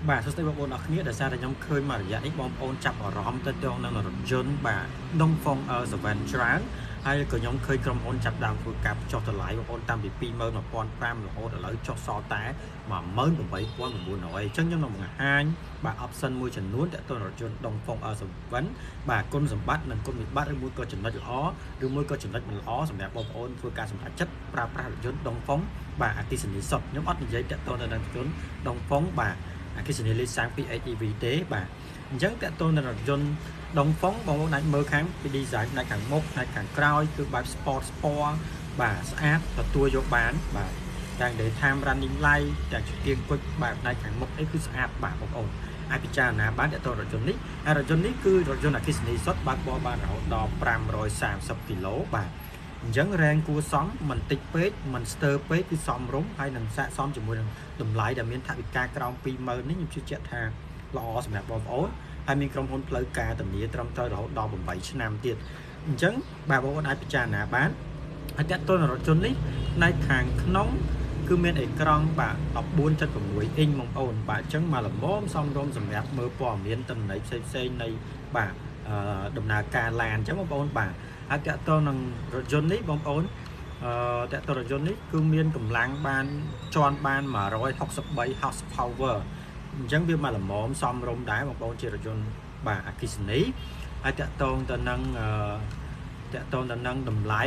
បាទសួស្តីបងប្អូនអរគ្នាដោយសារតែខ្ញុំឃើញមួយរយៈនេះបងប្អូនចាប់អារម្មណ៍ទៅទៅនឹងរថយន្តបាទ Dongfeng L7 ច្រើនហើយក៏ខ្ញុំឃើញក្រុមហ៊ុនចាប់ដើមធ្វើការចុះតម្លៃបងប្អូនតាំងពី21500រហូតឥឡូវចុះសល់តែ18900អញ្ចឹងខ្ញុំនឹងបង្ហាញបាទ option មួយចំនួនទាក់ទងរថយន្ត Dongfeng L7 បាទគុណសម្បត្តិនិងគុណវិបត្តិឬមួយក៏ចំណុចល្អឬមួយក៏ចំណុចមិនល្អសម្រាប់បងប្អូនធ្វើការសម្រេចចិត្តប្រើប្រាស់រថយន្ត Dongfeng បាទអគ្គិសនីសុទ្ធខ្ញុំអត់និយាយទាក់ទងទៅនឹងរថយន្ត Dongfeng បាទអគ្គិសនីលេខ 32 HEV ទេបាទអញ្ចឹងតកតូននឹងរថយន្ត Dongfeng បងប្អូនអាចមើលខាងពី design ផ្នែកខាងមុខផ្នែកខាងក្រោយគឺបែប sport sport បាទស្អាតទទួលយកបានបាទទាំង daytime running light ទាំងចង្គៀងគុជបែបផ្នែកខាងមុខអីគឺស្អាតបាទបងប្អូនអាចពិចារណាបានតកតរថយន្តនេះហើយរថយន្តនេះគឺរថយន្តអគ្គិសនីសុទ្ធបើកបរបានរហូតដល់530គីឡូបាទអញ្ចឹងរែងគួរសមមិនតិចពេកមិនស្ទើរពេកគឺសមរម្យហើយនឹងស័ក្តិសមជាមួយនឹងតម្លៃដែលមានថវិកាក្រោម20000នេះខ្ញុំជឿជាក់ថាល្អសម្រាប់បងប្អូនហើយមានក្រុមហ៊ុនផ្លូវការធានាត្រឹមត្រូវរហូតដល់8ឆ្នាំទៀតអញ្ចឹងបាទបងប្អូនអាចពិចារណាបានហើយតើតើរថយន្តនេះផ្នែកខាងក្នុងគឺមានអេក្រង់បាទ14.6អ៊ីញបងប្អូនបាទអញ្ចឹងមកល្មមសមរម្យសម្រាប់មើលព័ត៌មានទិន្នន័យផ្សេងៗនៃបាទដំណើរការឡានអញ្ចឹងបងប្អូនបាទហើយតើតើនឹងរថយន្តនេះបងប្អូនអឺតើតរថយន្តនេះគឺមានកម្លាំងបានជន់បាន163 horsepower អញ្ចឹងវាមកល្មមសមរម្យដែរបងប្អូនជារថយន្តបាទអគ្គិសនីហើយតកតងទៅនឹងអឺតកតងទៅនឹងតម្លៃ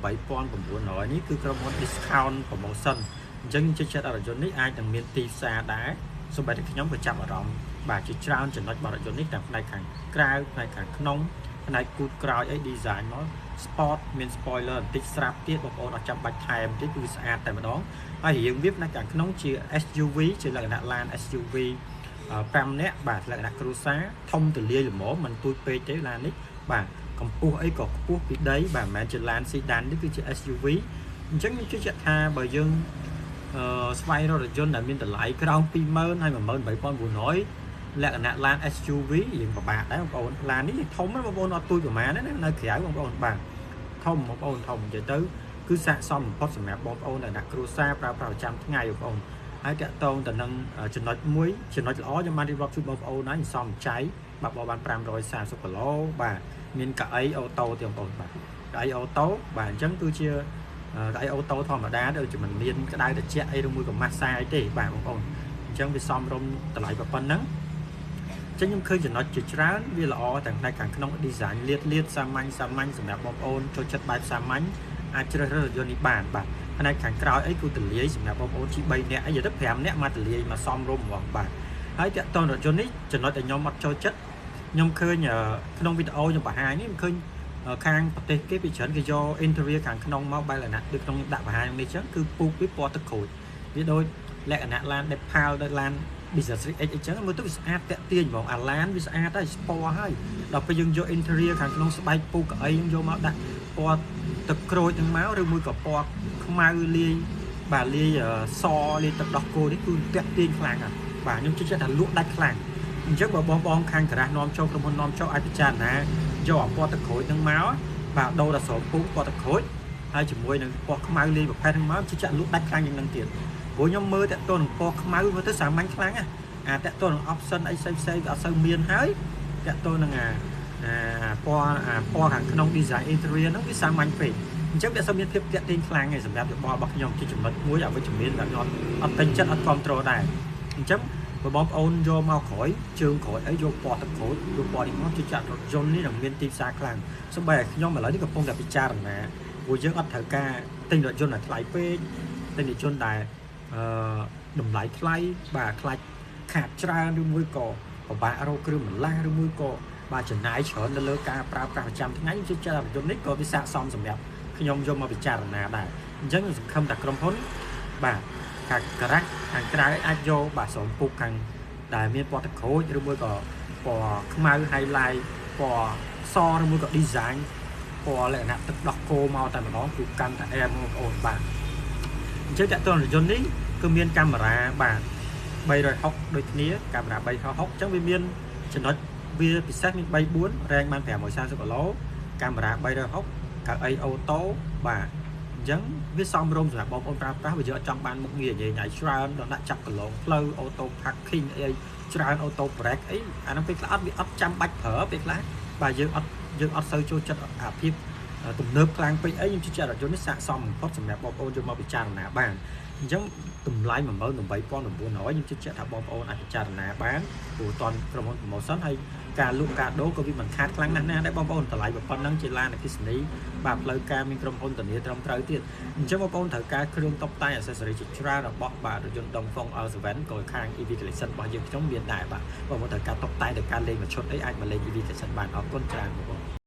18900នេះគឺក្រុមហ៊ុន discount promotion អញ្ចឹងជិះចិត្តរថយន្តនេះអាចនឹងមានទីផ្សារដែរសូម្បីតែខ្ញុំក៏ចាប់អារម្មណ៍បាទជាច្រើនចំណុចរបស់រថយន្តនេះទាំងផ្នែកខាងក្រៅផ្នែកខាងក្នុងផ្នែកគូតក្រោយអី design មក sport មាន spoiler បន្តិចស្រាប់ទៀតបងប្អូនអត់ចាំបាច់ថែមទៀតគឺស្អាតតែម្ដងហើយរាងវាផ្នែកខាងក្នុងជា SUV ជាលក្ខណៈឡាន SUV 5នាក់បាទលក្ខណៈគ្រួសារធំទូលាយល្មមមិនទូចពេកទេឡាននេះបាទកម្ពស់អីក៏ខ្ពស់ពីដីបាទមិនមែនជាឡាន sedan នេះគឺជា SUV អញ្ចឹងខ្ញុំជឿជាក់ថាបើយើងអឺស្វែងរករថយន្តដែលមានតម្លៃក្រោម20000ហើយ18900លក្ខណៈឡាន SUV រៀងពិបាកដែរបងប្អូនឡាននេះធំណាស់បងប្អូនអត់ទូចប្រហែលទេណានៅក្រៅបងប្អូនបាទធំបងប្អូនធំនិយាយទៅគឺស័ក្តិសមបំផុតសម្រាប់បងប្អូនដែលដាក់គ្រួសារប្រើប្រាស់ប្រចាំថ្ងៃបងប្អូនហើយតាក់ទងទៅនឹងចំណុចមួយចំណុចល្អខ្ញុំបានរៀបរាប់ជូនបងប្អូនហើយសំចៃបាទបបាន530គីឡូបាទមានកៅអី auto ទៀតបងប្អូនបាទកៅអី auto បាទអញ្ចឹងគឺជាកៅអី auto ធម្មតាដូចជាមិនមានក្តៅត្រជាក់អីឬមួយក៏ម៉ាស្សាអីទេបាទបងប្អូនអញ្ចឹងវាសមរម្យតម្លៃប៉ុណ្ណឹងចឹងខ្ញុំឃើញចំណុចជាច្រើនវាល្អទាំងផ្នែកខាងក្នុង design លាតលាតសាមញ្ញសាមញ្ញសម្រាប់បងប្អូនចូលចិត្តបែបសាមញ្ញអាចជ្រើសរើសរថយន្តនេះបានបាទផ្នែកខាងក្រោយអីគឺទលាយសម្រាប់បងប្អូនជិះ3នាក់អីទៅ5នាក់មកទលាយមកសមរម្យហ្មងបាទហើយតាក់ទងរថយន្តនេះចំណុចដែលខ្ញុំអត់ចូលចិត្តខ្ញុំឃើញក្នុងវីដេអូខ្ញុំបង្ហាញនេះខ្ញុំឃើញខាងប្រទេសគេពីច្រើនគេយក interior ខាងក្នុងមកបែបលក្ខណៈដូចក្នុងដាក់បង្ហាញនេះចឹងគឺពូកវាពណ៌ទឹកក្រូចវាដូចលក្ខណៈឡាន Deepal ដូចឡាន Business 3X អីចឹងមើលទៅវាស្អាតតាក់ទាញហ្មងអាឡានវាស្អាតហើយ sport ហើយដល់ពេលយើងយក interior ខាងក្នុងស្បែកពូកៅអីយើងយកមកដាក់ពណ៌ទឹកក្រូចហ្នឹងមកឬមួយក៏ពណ៌ខ្មៅលាយបាទលាយសលាយទឹកដោះគោនេះគឺតាក់ទាញខ្លាំងហ្នឹងបាទខ្ញុំជឿជាក់ថាលក់ដាច់ខ្លាំងអញ្ចឹងបើបងបងខាងការ៉ាស់នាំចូលក្រុមហ៊ុននាំចូលអាចពិចារណាយកអាពណ៌ទឹកក្រូចហ្នឹងមកបាទដូរដល់ស្រោមពូកពណ៌ទឹកក្រូចហើយជាមួយនឹងពណ៌ខ្មៅលាយប្រភេទហ្នឹងមកជឿជាក់លក់ដាច់ខ្លាំងជាងនឹងទៀតព្រោះខ្ញុំមើលតាក់ទងនឹងពណ៌ខ្មៅមើលទៅសាមញ្ញខ្លាំងណាអាតាក់ទងនឹង option អីផ្សេងផ្សេងវាអត់សូវមានហើយតាក់ទងនឹងអាអាពណ៌អាពណ៌ខាងក្នុង design interior ហ្នឹងវាសាមញ្ញពេកអញ្ចឹងវាអត់សូវមានភាពតាក់ទាញខ្លាំងទេសម្រាប់យោបល់របស់ខ្ញុំជាចំណុចមួយអវិជ្ជមានដែលខ្ញុំអត់ពេញចិត្តអត់គ្រប់គ្រងដែរអញ្ចឹងបើបងប្អូនយកមកក្រោយជើងក្រោយអីយកពណ៌ទឹកក្រូចយកពណ៌នេះមកជឿចាក់រថយន្តនេះនឹងមានទីផ្សារខ្លាំងសូម្បីតែខ្ញុំឥឡូវនេះកំពុងតែពិចារណាព្រោះយើងអត់ត្រូវការទិញរថយន្តដែលថ្លៃពេកទិញរថយន្តដែលអឺតម្លៃថ្លៃបាទខ្លាច់ខាតច្រើនឬមួយក៏ពិបាករកគ្រឿងបន្លាស់ឬមួយក៏បាទចំណាយច្រើនទៅលើការប្រើប្រាស់ប្រចាំថ្ងៃខ្ញុំជឿជាក់ថារថយន្តនេះក៏វាស័ក្តិសមសម្រាប់ខ្ញុំយកមកពិចារណាដែរអញ្ចឹងខ្ញុំសង្ឃឹមថាក្រុមហ៊ុនបាទខាងការ៉ាស់ខាងក្រៅអាចយកបាទស្រោមពុកខាងដែលមានពណ៌ទឹកក្រូចឬមួយក៏ពណ៌ខ្មៅ highlight ពណ៌សឬមួយក៏ design ពណ៌លក្ខណៈទឹកដោះគោមកតែម្ដងគឺកាន់តែអែមបងប្អូនបាទអញ្ចឹងតើតើរថយន្តនេះគឺមានកាមេរ៉ាបាទ360ដូចគ្នាកាមេរ៉ា360អញ្ចឹងវាមានចំណុចវាពិសេសមាន3 4រែងបាន530គីឡូកាមេរ៉ា360កៅអី auto បាទ អញ្ចឹងវាសមរម្យសម្រាប់បងប្អូនប្រើប្រាស់បើយើងអត់ចង់បានមុខងារញ៉ៃញ៉ៃច្រើនដល់ដាក់ចាប់កន្លងផ្លូវ auto parking អីច្រើន auto brake អីអាហ្នឹងពេលខ្លះអត់វាអត់ចាំបាច់ប្រើពេលខ្លះបាទយើងអត់សូវចូលចិត្តអាភាពទំនើបខ្លាំងពេកអីខ្ញុំជឿជាក់រថយន្តនេះស័ក្តិសមបំផុតសម្រាប់បងប្អូនយកមកពិចារណាបានអញ្ចឹងតម្លៃ18900ខ្ញុំជឿជាក់ថាបងប្អូនអាចពិចារណាបានព្រោះតនក្រុមហ៊ុន promotion ហើយការលក់ការដូរក៏វាមិនខាតខ្លាំងណាស់ណាដែរបងប្អូនតម្លៃប៉ុណ្ណឹងជាឡានអគ្គិសនីបាទផ្លូវការមានក្រុមហ៊ុនធានាត្រឹមត្រូវទៀតអញ្ចឹងបងប្អូនត្រូវការគ្រឿងតុបតែង accessory ជាច្រើនរបស់បាទរថយន្ត Dongfeng L7 ក៏ខាង EV Collection របស់យើងខ្ញុំមានដែរបាទបងប្អូនត្រូវការតុបតែងត្រូវការលេងមួយឈុតអីអាចមកលេង EV Collection បានអរគុណច្រើនបងប្អូន។